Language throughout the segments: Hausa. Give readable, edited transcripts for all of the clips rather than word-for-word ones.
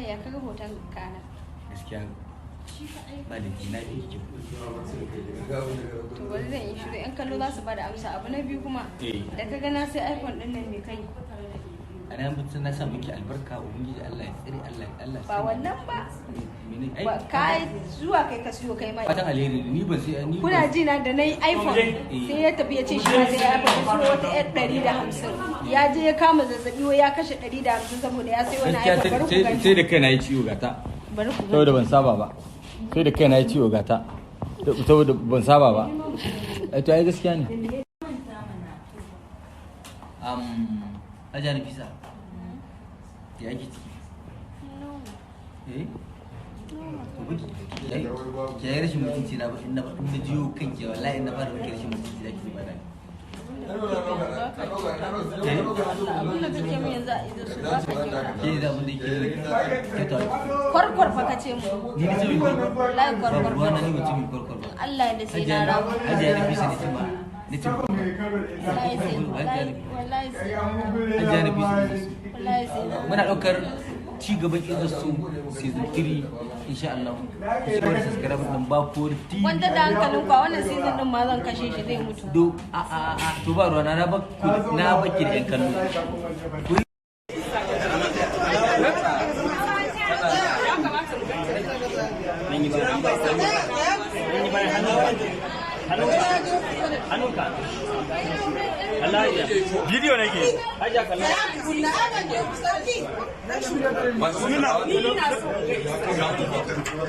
Ya kaga hoton kana? Gaskiya ba da na fi kyau. To, bari zan yi shiru, yan kallo za su bada amsa. Abu na biyu kuma, da ka ga na sai iPhone din nan, me kai? A nan mutum na sa miki albarka, Ubangiji Allah ya tsare, Allah Allah. Ba wannan ba. Mene ai? Ba ka zuwa kai ka siyo kai ma. Fatan alheri ne, ni ban sai ni. Kuna ji na, da na yi iPhone sai ya tafi ya ce shi ma sai ya iPhone, ya siyo wata yar 150. Ya je ya kama zazzabi, wai ya kashe 150 saboda ya sai wani Gaskiya iPhone. Bari ku sai gani. sai da kai na yi ciwo gata. Bari ku gani. Saboda ban saba ba. Sai da kai na yi ciwo gata. Saboda ban saba ba. Ai to ai gaskiya ne. Hajiya Nafisa. Ya ake ciki? Eh? To baki ki yi rashin mutunci na ba, in na in na jiyo kanki, wallahi in na fara miki rashin mutunci zaki ji ba daɗi. Abin da kake min yanzu a ido su ba ka kyauta. Ke da abin da yake yi kyauta. Kwarkwar fa kace mu. Ni na ce mai kwarkwar? Wallahi kwarkwar. Ba ruwa na, ni ba ce mai kwarkwar ba. Allah da sai na rama. Hajiya Nafisa ne ce ma. Ni ce Wallahi sai, wallahi, wallahi sai na rama. Hajiya Nafisa ne ce. Wallahi sai na rama. Muna ɗaukar ci gaban Izzar So season 3 insha Allah. Ku ci gaba da subscribe din Bako TV. Kwanta da hankalin ku, a wannan season din ma zan kashe shi, zai mutu. Do a a a, to ba ruwa na, na ba ku, na baki da yan kallo. Ku yi- Bidiyo nake. Hajiya kalla.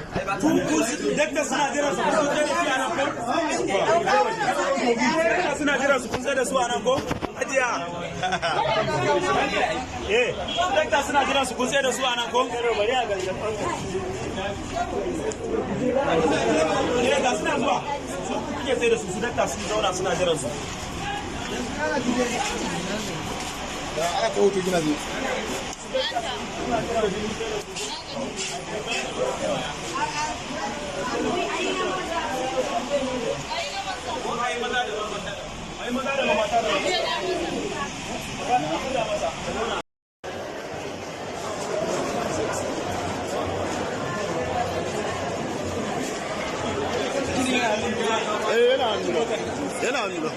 Dakta, suna jira su kun da su a nan ko? Dakta, suna jira su kun da su a nan ko? Hajiya. Eh, dakta, suna jira su kun da su a nan ko? Eh, ga suna zuwa. Su kuke tsaye da su, su dakta sun zauna suna jiran su. Ana ta hoto gina zai. Ai maza da mata da. Eh, yana hannu. Yana hannu.